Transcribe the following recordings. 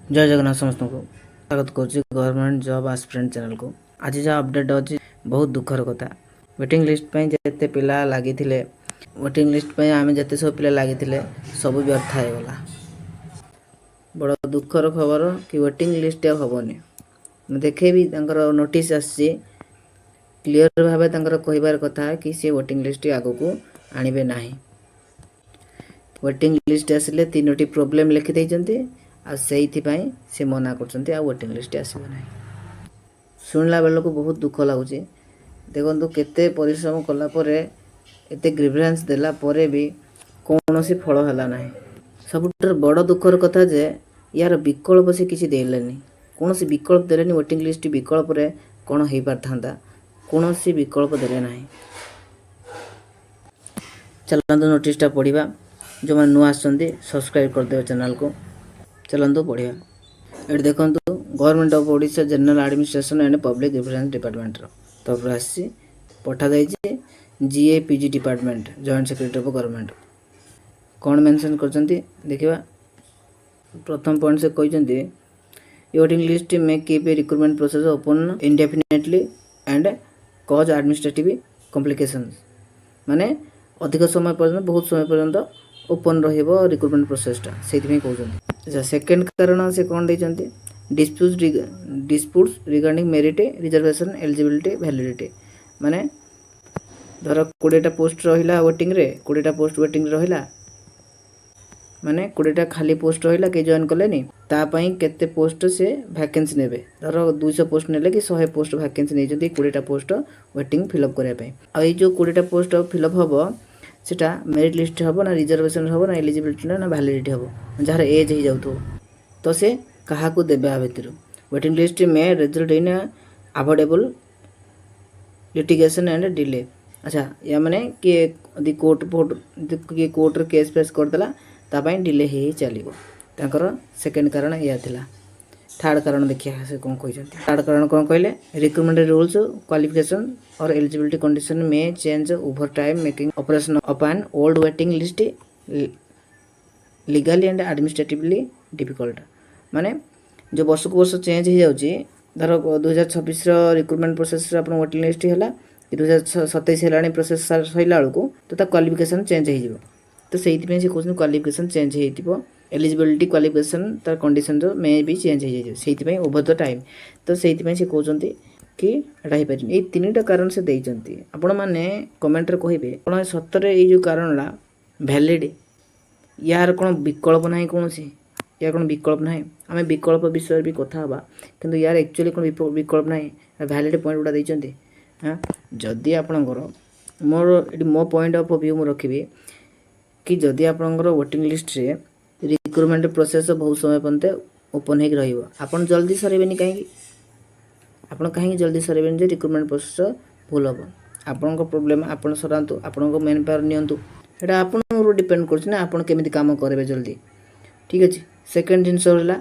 ଜୟ ଜଗନ୍ନାଥ। ସମସ୍ତଙ୍କୁ ସ୍ୱାଗତ କରୁଛି ଗଭର୍ଣ୍ଣମେଣ୍ଟ ଜବ୍ ଆସ୍ପିରାଣ୍ଟ ଚ୍ୟାନେଲକୁ। ଆଜି ଯାହା ଅପଡ଼େଟ୍ ଅଛି, ବହୁତ ଦୁଃଖର କଥା। ୱେଟିଂ ଲିଷ୍ଟ ପାଇଁ ଯେତେ ପିଲା ଲାଗିଥିଲେ, ୱେଟିଂ ଲିଷ୍ଟ ପାଇଁ ଆମେ ଯେତେ ସବୁ ପିଲା ଲାଗିଥିଲେ, ସବୁ ବ୍ୟର୍ଥ ହେଇଗଲା। ବଡ଼ ଦୁଃଖର ଖବର କି ୱେଟିଂ ଲିଷ୍ଟ ଆଉ ହେବନି। ମୁଁ ଦେଖେଇବି, ତାଙ୍କର ନୋଟିସ୍ ଆସିଛି। କ୍ଲିଅର ଭାବେ ତାଙ୍କର କହିବାର କଥା କି ସେ ୱେଟିଂ ଲିଷ୍ଟ ଆଗକୁ ଆଣିବେ ନାହିଁ। ୱେଟିଂ ଲିଷ୍ଟ ଆସିଲେ ତିନୋଟି ପ୍ରୋବ୍ଲେମ୍ ଲେଖିଦେଇଛନ୍ତି ଆଉ ସେଇଥିପାଇଁ ସେ ମନା କରୁଛନ୍ତି, ଆଉ ୱେଟିଂ ଲିଷ୍ଟ ଆସିବ ନାହିଁ। ଶୁଣିଲା ବେଳକୁ ବହୁତ ଦୁଃଖ ଲାଗୁଛି। ଦେଖନ୍ତୁ, କେତେ ପରିଶ୍ରମ କଲା ପରେ, ଏତେ ଗ୍ରିଭାନ୍ସ ଦେଲା ପରେ ବି କୌଣସି ଫଳ ହେଲା ନାହିଁ। ସବୁଠାରୁ ବଡ଼ ଦୁଃଖର କଥା ଯେ ୟାର ବିକଳ୍ପ ସେ କିଛି ଦେଲେନି, କୌଣସି ବିକଳ୍ପ ଦେଲେନି। ୱେଟିଂ ଲିଷ୍ଟ ବିକଳ୍ପରେ କ'ଣ ହେଇପାରିଥାନ୍ତା? କୌଣସି ବିକଳ୍ପ ଦେଲେ ନାହିଁ। ଚାଲନ୍ତୁ, ନୋଟିସଟା ପଢ଼ିବା। ଯେଉଁମାନେ ନୂଆ ଆସୁଛନ୍ତି, ସବସ୍କ୍ରାଇବ୍ କରିଦେବେ ଚ୍ୟାନେଲକୁ। ଚାଲନ୍ତୁ ପଢ଼ିବା। ଏଠି ଦେଖନ୍ତୁ, Government of Odisha, General Administration and Public Grievance ଡିପାର୍ଟମେଣ୍ଟର ତରଫରୁ ଆସିଛି, ପଠାଯାଇଛି GAPG Department, Joint Secretary of Government। କ'ଣ ମେନସନ୍ କରିଛନ୍ତି ଦେଖିବା। ପ୍ରଥମ ପଏଣ୍ଟ ସେ କହିଛନ୍ତି, waiting list may keep a recruitment process open indefinitely and cause administrative complications। ମାନେ ଅଧିକ ସମୟ ପର୍ଯ୍ୟନ୍ତ, ବହୁତ ସମୟ ପର୍ଯ୍ୟନ୍ତ ଓପନ୍ ରହିବ ରିକ୍ରୁଟମେଣ୍ଟ ପ୍ରୋସେସଟା, ସେଇଥିପାଇଁ କହୁଛନ୍ତି। ଆଚ୍ଛା, ସେକେଣ୍ଡ କାରଣ ସେ କ'ଣ ଦେଇଛନ୍ତି? Disputes regarding merit, reservation, eligibility, validity। ମାନେ ଧର 20ଟା ପୋଷ୍ଟ ରହିଲା ୱେଟିଂରେ, 20ଟା ପୋଷ୍ଟ ୱେଟିଂରେ ରହିଲା, ମାନେ 20ଟା ଖାଲି ପୋଷ୍ଟ ରହିଲା, କେହି ଜଏନ୍ କଲେନି। ତା ପାଇଁ କେତେ ପୋଷ୍ଟ ସେ ଭ୍ୟାକେନ୍ସି ନେବେ? ଧର 200 ପୋଷ୍ଟ ନେଲେ କି 100 ପୋଷ୍ଟ ଭ୍ୟାକେନ୍ସି ନେଇଛନ୍ତି 20ଟା ପୋଷ୍ଟ ୱେଟିଂ ଫିଲ୍ଅପ୍ କରିବା ପାଇଁ। ଆଉ ଏଇ ଯେଉଁ 20ଟା ପୋଷ୍ଟ ଫିଲ୍ଅପ୍ ହେବ, ସେଟା ମେରିଟ୍ ଲିଷ୍ଟ ହେବ ନା ରିଜର୍ଭେସନ୍ ହେବ ନା ଏଲିଜିବିଲିଟି ନା ଭ୍ୟାଲିଡ଼ିଟି ହେବ? ଯାହାର ଏଜ୍ ହେଇଯାଉଥିବ, ତ ସେ କାହାକୁ ଦେବେ ଆ ଭିତରୁ? Waiting list may result in avoidable litigation and delay। ଆଚ୍ଛା, ୟା ମାନେ କିଏ ଯଦି କୋର୍ଟ ଫୋର୍ଟ, କିଏ କୋର୍ଟରେ କେସ୍ ଫେସ୍ କରିଦେଲା, ତା ପାଇଁ ଡିଲେ ହେଇ ହେଇ ଚାଲିବ। ତାଙ୍କର ସେକେଣ୍ଡ କାରଣ ଏଇଆ ଥିଲା। ଥାର୍ଡ଼ କାରଣ ଦେଖିବା ସେ କ'ଣ କହିଛନ୍ତି। ଥାର୍ଡ଼ କାରଣ କ'ଣ କହିଲେ? Recruitment rules, qualification or eligibility condition may change over time, making operation of an old waiting list legally and administratively difficult। ମାନେ ଯେଉଁ ବର୍ଷକୁ ବର୍ଷ ଚେଞ୍ଜ ହେଇଯାଉଛି, ଧର 2026ର ରିକ୍ରୁଟମେଣ୍ଟ ପ୍ରୋସେସ୍ରେ ଆପଣ ୱେଟିଂ ଲିଷ୍ଟ ହେଲା କି 2027 ହେଲାଣି, ପ୍ରୋସେସ୍ ସରିଲା ବେଳକୁ ତ ତା କ୍ୱାଲିଫିକେସନ୍ ଚେଞ୍ଜ ହେଇଯିବ। ତ ସେଇଥିପାଇଁ ସେ କହୁଛନ୍ତି, କ୍ୱାଲିଫିକେସନ୍ ଚେଞ୍ଜ ହେଇଥିବ, ଏଲିଜିବିଲିଟି, କ୍ୱାଲିଫିକେସନ୍, ତାର କଣ୍ଡିସନ୍ ମେ ବି ଚେଞ୍ଜ ହେଇଯାଇଯିବ। ସେଇଥିପାଇଁ ଓଭର the time, ତ ସେଇଥିପାଇଁ ସେ କହୁଛନ୍ତି କି ଏଇଟା ହେଇପାରିବନି। ଏଇ ତିନିଟା କାରଣ ସେ ଦେଇଛନ୍ତି। ଆପଣମାନେ କମେଣ୍ଟରେ କହିବେ, ଆପଣ ସତରେ ଏଇ ଯେଉଁ କାରଣଟା ଭ୍ୟାଲିଡ଼? ୟାର କ'ଣ ବିକଳ୍ପ ନାହିଁ କୌଣସି? ୟାର କ'ଣ ବିକଳ୍ପ ନାହିଁ? ଆମେ ବିକଳ୍ପ ବିଷୟରେ ବି କଥା ହେବା, କିନ୍ତୁ ୟାର ଆକ୍ଚୁଆଲି କ'ଣ ବିକଳ୍ପ ନାହିଁ? ଭ୍ୟାଲିଡ଼ ପଏଣ୍ଟ ଗୁଡ଼ା ଦେଇଛନ୍ତି। ହଁ, ଯଦି ଆପଣଙ୍କର, ମୋର ଏଠି ମୋ ପଏଣ୍ଟ ଅଫ୍ ଭ୍ୟୁ ମୁଁ ରଖିବି କି ଯଦି ଆପଣଙ୍କର ୱେଟିଂ ଲିଷ୍ଟରେ ରିକ୍ରୁଟମେଣ୍ଟ ପ୍ରୋସେସ୍ ବହୁତ ସମୟ ପର୍ଯ୍ୟନ୍ତ ଓପନ୍ ହେଇକି ରହିବ, ଆପଣ ଜଲ୍ଦି ସରାଇବେନି କାହିଁକି? ଆପଣ କାହିଁକି ଜଲ୍ଦି ସରାଇବେନି ଯେ ରିକ୍ରୁଟମେଣ୍ଟ ପ୍ରୋସେସ୍ ଭୁଲ ହେବ? ଆପଣଙ୍କ ପ୍ରୋବ୍ଲେମ୍ ଆପଣ ସରାନ୍ତୁ, ଆପଣଙ୍କ ମେନ୍ ପାୱାର ନିଅନ୍ତୁ। ସେଇଟା ଆପଣଙ୍କର ଡିପେଣ୍ଡ କରୁଛି ନା, ଆପଣ କେମିତି କାମ କରିବେ ଜଲ୍ଦି। ଠିକ୍ ଅଛି। ସେକେଣ୍ଡ ଜିନିଷ ରହିଲା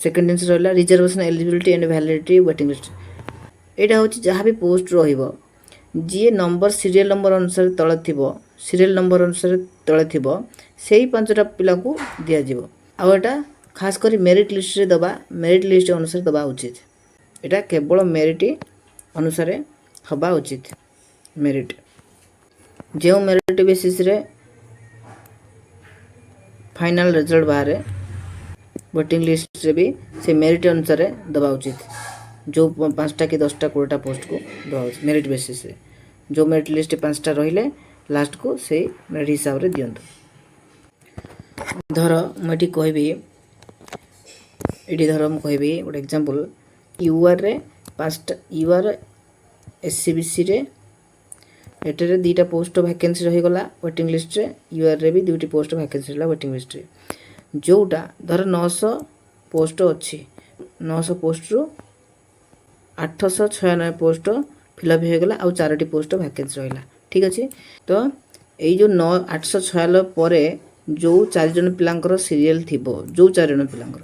reservation, eligibility and validity waiting list। ଏଇଟା ହେଉଛି ଯାହା ବି ପୋଷ୍ଟ ରହିବ, ଯିଏ ନମ୍ବର, ସିରିଏଲ୍ ନମ୍ବର ଅନୁସାରେ ତଳେ ଥିବ, ସିରିଏଲ୍ ନମ୍ବର ଅନୁସାରେ ତଳେ ଥିବ, ସେଇ ପାଞ୍ଚଟା ପିଲାଙ୍କୁ ଦିଆଯିବ। ଆଉ ଏଇଟା ଖାସ କରି ମେରିଟ୍ ଲିଷ୍ଟରେ ଦେବା, ମେରିଟ୍ ଲିଷ୍ଟ ଅନୁସାରେ ଦେବା ଉଚିତ। ଏଇଟା କେବଳ ମେରିଟ୍ ଅନୁସାରେ ହେବା ଉଚିତ। ମେରିଟ୍, ଯେଉଁ ମେରିଟ୍ ବେସିସ୍ରେ ଫାଇନାଲ୍ ରେଜଲ୍ଟ ବାହାରେ, ୱେଟିଂ ଲିଷ୍ଟରେ ବି ସେ ମେରିଟ୍ ଅନୁସାରେ ଦେବା ଉଚିତ। ଯେଉଁ 5ଟା କି 10ଟା, 20ଟା ପୋଷ୍ଟକୁ ଦେବା ଉଚିତ ମେରିଟ୍ ବେସିସ୍ରେ। ଯେଉଁ ମେରିଟ୍ ଲିଷ୍ଟ 5ଟା ରହିଲେ, ଲାଷ୍ଟକୁ ସେଇ ମେରିଟ୍ ହିସାବରେ ଦିଅନ୍ତୁ। ଧର ମୁଁ ଏଠି କହିବି, ଏଠି ଧର ମୁଁ କହିବି ଗୋଟେ ଏକ୍ଜାମ୍ପଲ୍, ୟୁଆର୍ରେ 5ଟା, ୟୁଆର୍, ଏସ୍ଇବିସିରେ ଏଠାରେ 2ଟା ପୋଷ୍ଟ ଭ୍ୟାକେନ୍ସି ରହିଗଲା ୱେଟିଂ ଲିଷ୍ଟରେ। ୟୁଆର୍ରେ ବି ଦୁଇଟି ପୋଷ୍ଟ ଭ୍ୟାକେନ୍ସି ରହିଲା ୱେଟିଂ ଲିଷ୍ଟରେ। ଯେଉଁଟା ଧର 900 ପୋଷ୍ଟ ଅଛି, 900 ପୋଷ୍ଟରୁ 896 ପୋଷ୍ଟ ଫିଲ୍ଅପ୍ ହୋଇଗଲା, ଆଉ ଚାରୋଟି ପୋଷ୍ଟ ଭ୍ୟାକେନ୍ସି ରହିଲା। ଠିକ୍ ଅଛି। ତ ଏଇ ଯେଉଁ 896 ପରେ ଯେଉଁ ଚାରିଜଣ ପିଲାଙ୍କର ସିରିଏଲ୍ ଥିବ, ଯେଉଁ ଚାରିଜଣ ପିଲାଙ୍କର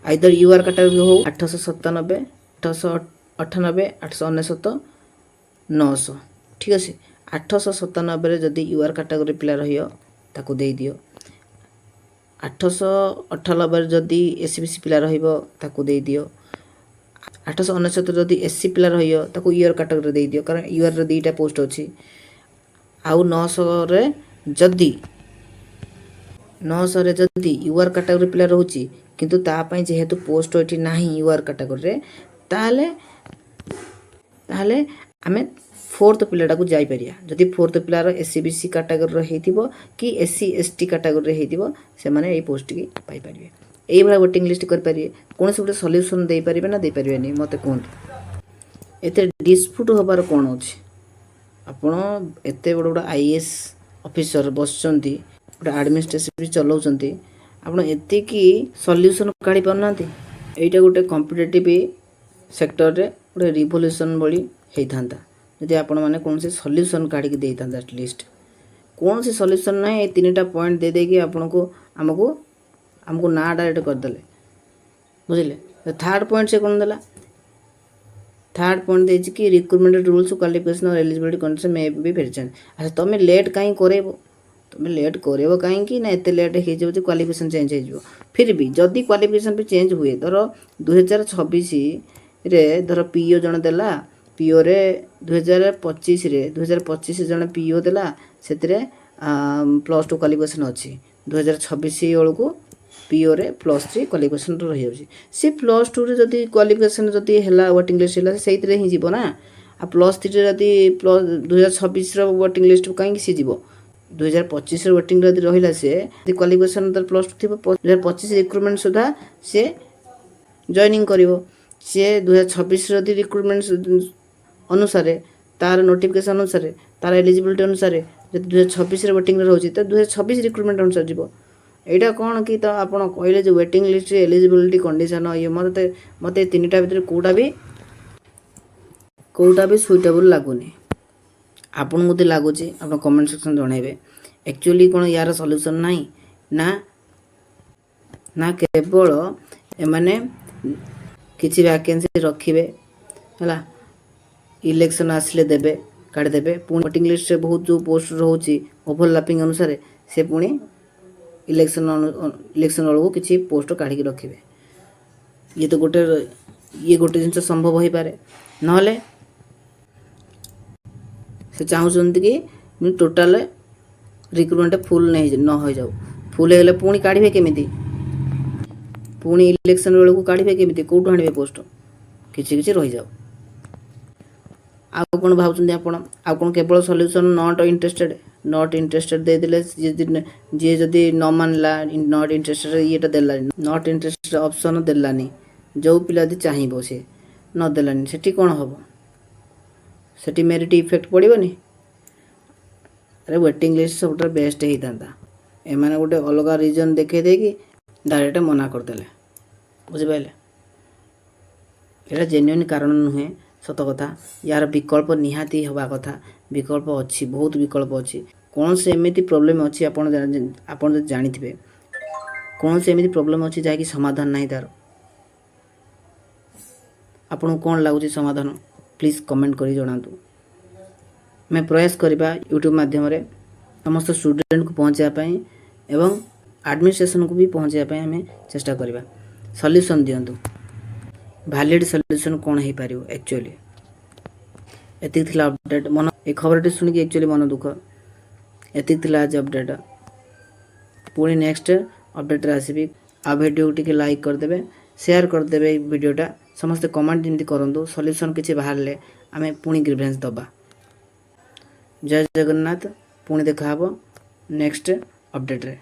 ଆଇଦର you R category ହଉ, 897, 898, 899, 900। ଠିକ୍ ଅଛି। 897ରେ ଯଦି you R category ପିଲା ରହିବ, ତାକୁ ଦେଇଦିଅ। 898ରେ ଯଦି ଏସ୍ଇବିସି ପିଲା ରହିବ, ତାକୁ ଦେଇଦିଅ। 899 ଯଦି ଏସ୍ସି ପିଲା ରହିବ, ତାକୁ ୟୁଆର୍ କାଟାଗୋରୀ ଦେଇଦିଅ, କାରଣ ୟୁଆର୍ର ଦୁଇଟା ପୋଷ୍ଟ ଅଛି। ଆଉ 900ରେ ଯଦି ୟୁଆର୍ କାଟାଗୋରୀ ପିଲା ରହୁଛି, କିନ୍ତୁ ତା ପାଇଁ ଯେହେତୁ ପୋଷ୍ଟ ଏଠି ନାହିଁ ୟୁଆର୍ କାଟାଗୋରୀରେ, ତାହେଲେ ଆମେ ଫୋର୍ଥ ପିଲାଟାକୁ ଯାଇପାରିବା। ଯଦି ଫୋର୍ଥ ପିଲାର ଏସ୍ଇବିସି କାଟାଗୋରୀର ହେଇଥିବ କି ଏସ୍ସି ଏସ୍ଟି କାଟାଗୋରୀରେ ହେଇଥିବ, ସେମାନେ ଏଇ ପୋଷ୍ଟଟିକି ପାଇପାରିବେ। ଏଇଭଳିଆ ୱେଟିଂ ଲିଷ୍ଟ କରିପାରିବେ। କୌଣସି ଗୋଟେ ସଲ୍ୟୁସନ୍ ଦେଇପାରିବେ ନା ଦେଇପାରିବେନି, ମୋତେ କୁହନ୍ତୁ। ଏଥିରେ ଡିସ୍ପ୍ୟୁଟ୍ ହେବାର କ'ଣ ଅଛି? ଆପଣ ଏତେ ବଡ଼ ବଡ଼ ଆଇଏଏସ୍ ଅଫିସର ବସିଛନ୍ତି, ଗୋଟେ ଆଡ଼ମିନିଷ୍ଟ୍ରେସନ୍ ବି ଚଲାଉଛନ୍ତି, ଆପଣ ଏତିକି ସଲ୍ୟୁସନ୍ କାଢ଼ି ପାରୁନାହାନ୍ତି? ଏଇଟା ଗୋଟେ କମ୍ପିଟେଟିଭ୍ ସେକ୍ଟରରେ ଗୋଟେ ରିଭଲ୍ୟୁସନ୍ ଭଳି ହେଇଥାନ୍ତା, ଯଦି ଆପଣମାନେ କୌଣସି ସଲ୍ୟୁସନ୍ କାଢ଼ିକି ଦେଇଥାନ୍ତେ ଆଟଲିଷ୍ଟ। କୌଣସି ସଲ୍ୟୁସନ୍ ନାହିଁ। ଏଇ ତିନିଟା ପଏଣ୍ଟ ଦେଇଦେଇକି ଆପଣଙ୍କୁ ଆମକୁ ଆମକୁ ନା ଡାଇରେକ୍ଟ କରିଦେଲେ, ବୁଝିଲେ? ଥାର୍ଡ଼ ପଏଣ୍ଟ ସେ କ'ଣ ଦେଲା? ଥାର୍ଡ଼ ପଏଣ୍ଟ ଦେଇଛି କି recruitment rules, qualification, eligibility condition may be very change। ଆଚ୍ଛା, ତୁମେ ଲେଟ୍ କାହିଁ କରେଇବ? ତୁମେ ଲେଟ୍ କରେଇବ କାହିଁକି ନା ଏତେ ଲେଟ୍ ହେଇଯିବ ଯେ କ୍ୱାଲିଫିକେସନ୍ ଚେଞ୍ଜ ହେଇଯିବ। ଫିର୍ ବି ଯଦି କ୍ୱାଲିଫିକେସନ୍ ବି ଚେଞ୍ଜ ହୁଏ, ଧର 2026ରେ ଧର ପିଓ ଜଣେ ଦେଲା, ପିଓରେ 2025ରେ, 2025 ଜଣେ ପିଓ ଦେଲା, ସେଥିରେ +2 କ୍ୱାଲିଫିକେସନ୍ ଅଛି। 2026 ବେଳକୁ ପିଓରେ +3 କ୍ୱାଲିଫିକେସନ୍ ରହିଯାଉଛି। ସେ +2ରେ ଯଦି କ୍ୱାଲିଫିକେସନ୍ ଯଦି ହେଲା, ୱେଟିଂ ଲିଷ୍ଟ ହେଲା, ସେଇଥିରେ ହିଁ ଯିବ ନା? ଆଉ +3ରେ ଯଦି 2026ର ୱେଟିଂ ଲିଷ୍ଟ କାହିଁକି ସିଏ ଯିବ? 2025ର ୱେଟିଂ ଯଦି ରହିଲା, ସେ ଯଦି କ୍ୱାଲିଫିକେସନ୍ ତାର +2 ଥିବ, 2025 ରିକ୍ରୁଟମେଣ୍ଟ ସୁଦ୍ଧା ସିଏ ଜଏନିଂ କରିବ। ସିଏ 2026ର ଯଦି ରିକ୍ରୁଟମେଣ୍ଟ ଅନୁସାରେ, ତାର ନୋଟିଫିକେସନ୍ ଅନୁସାରେ, ତାର ଏଲିଜିବିଲିଟି ଅନୁସାରେ ଯଦି 2026ରେ ୱେଟିଂରେ ରହୁଛି, ତ 2026 ରିକ୍ରୁଟମେଣ୍ଟ ଅନୁସାରେ ଯିବ। ଏଇଟା କ'ଣ କି ତ ଆପଣ କହିଲେ ଯେ ୱେଟିଂ ଲିଷ୍ଟରେ ଏଲିଜିବିଲିଟି କଣ୍ଡିସନ୍ ଇଏ, ମୋତେ ଏ ତିନିଟା ଭିତରେ କେଉଁଟା ବି ସୁଇଟେବୁଲ୍ ଲାଗୁନି। ଆପଣଙ୍କୁ ଯଦି ଲାଗୁଛି, ଆପଣ କମେଣ୍ଟ ସେକ୍ସନ୍ ଜଣାଇବେ। ଆକ୍ଚୁଆଲି କ'ଣ ୟାର ସଲ୍ୟୁସନ୍ ନାହିଁ ନା ନା କେବଳ ଏମାନେ କିଛି ଭ୍ୟାକେନ୍ସି ରଖିବେ, ହେଲା, ଇଲେକ୍ସନ୍ ଆସିଲେ ଦେବେ, କାଢ଼ିଦେବେ, ପୁଣି ୱେଟିଂ ଲିଷ୍ଟରେ ବହୁତ ଯେଉଁ ପୋଷ୍ଟ ରହୁଛି ଓଭରଲାପିଂ ଅନୁସାରେ, ସେ ପୁଣି ଇଲେକ୍ସନ୍ ବେଳକୁ କିଛି ପୋଷ୍ଟ କାଢ଼ିକି ରଖିବେ? ଇଏ ତ ଗୋଟେ ଇଏ ଗୋଟେ ଜିନିଷ ସମ୍ଭବ ହୋଇପାରେ। ନହେଲେ ସେ ଚାହୁଁଛନ୍ତି କି ଟୋଟାଲ ରିକ୍ରୁଟମେଣ୍ଟ ଫୁଲ୍ ନେଇ ନ ହୋଇଯାଉ। ଫୁଲ୍ ହେଇଗଲେ ପୁଣି କାଢ଼ିବେ କେମିତି? ପୁଣି ଇଲେକ୍ସନ୍ ବେଳକୁ କାଢ଼ିବେ କେମିତି? କେଉଁଠୁ ଆଣିବେ ପୋଷ୍ଟ? କିଛି କିଛି ରହିଯାଉ। ଆଉ କ'ଣ ଭାବୁଛନ୍ତି ଆପଣ? ଆଉ କ'ଣ କେବଳ solution not interested, not interested ଦେଇଦେଲେ, ଯିଏ ଯଦି ନ ମାନିଲା, not interested ଇଏଟା ଦେଲାନି, not interested option ଦେଲାନି, ଯେଉଁ ପିଲା ଯଦି ଚାହିଁବ ସେ ନ ଦେଲାନି, ସେଠି କ'ଣ ହେବ? ସେଠି ମେରିଟ୍ ଇଫେକ୍ଟ ପଡ଼ିବନି? ଆରେ, ୱେଟିଂ ଲିଷ୍ଟ ସବୁଠାରୁ ବେଷ୍ଟ ହେଇଥାନ୍ତା। ଏମାନେ ଗୋଟେ ଅଲଗା ରିଜନ୍ ଦେଖେଇ ଦେଇକି ଡାଇରେକ୍ଟ ମନା କରିଦେଲେ, ବୁଝିପାରିଲେ? ଏଇଟା ଜେନ୍ୟୁନ୍ କାରଣ ନୁହେଁ, ସତ କଥା। ୟାର ବିକଳ୍ପ ନିହାତି ହେବା କଥା। ବିକଳ୍ପ ଅଛି, ବହୁତ ବିକଳ୍ପ ଅଛି। କୌଣସି ଏମିତି ପ୍ରୋବ୍ଲେମ୍ ଅଛି, ଆପଣ ଯଦି ଜାଣିଥିବେ, କୌଣସି ଏମିତି ପ୍ରୋବ୍ଲେମ୍ ଅଛି ଯାହାକି ସମାଧାନ ନାହିଁ ତା'ର? ଆପଣଙ୍କୁ କ'ଣ ଲାଗୁଛି ସମାଧାନ? ପ୍ଲିଜ୍ କମେଣ୍ଟ କରି ଜଣାନ୍ତୁ। ଆମେ ପ୍ରୟାସ କରିବା ୟୁଟ୍ୟୁବ୍ ମାଧ୍ୟମରେ ସମସ୍ତ ଷ୍ଟୁଡେଣ୍ଟକୁ ପହଞ୍ଚାଇବା ପାଇଁ ଏବଂ ଆଡ଼ମିନିଷ୍ଟ୍ରେସନକୁ ବି ପହଞ୍ଚାଇବା ପାଇଁ ଆମେ ଚେଷ୍ଟା କରିବା। ସଲ୍ୟୁସନ୍ ଦିଅନ୍ତୁ, ଭାଲିଡ଼ ସଲ୍ୟୁସନ୍ କ'ଣ ହେଇପାରିବ ଆକ୍ଚୁଆଲି? ଏତିକି ଥିଲା ଅପଡ଼େଟ୍। ମନ ଏ ଖବରଟି ଶୁଣିକି ଆକ୍ଚୁଆଲି ମନ ଦୁଃଖ। ଏତିକି ଥିଲା ଆଜି ଅପଡ଼େଟ୍। ପୁଣି ନେକ୍ସଟ ଅପଡ଼େଟ୍ରେ ଆସିବି। ଆଉ ଭିଡ଼ିଓକୁ ଟିକେ ଲାଇକ୍ କରିଦେବେ, ସେୟାର କରିଦେବେ ଏଇ ଭିଡ଼ିଓଟା। ସମସ୍ତେ କମେଣ୍ଟ ଯେମିତି କରନ୍ତୁ। ସଲ୍ୟୁସନ୍ କିଛି ବାହାରିଲେ ଆମେ ପୁଣି ଗ୍ରିଭେନ୍ସ ଦେବା। ଜୟ ଜଗନ୍ନାଥ। ପୁଣି ଦେଖାହେବ ନେକ୍ସଟ ଅପଡ଼େଟ୍ରେ।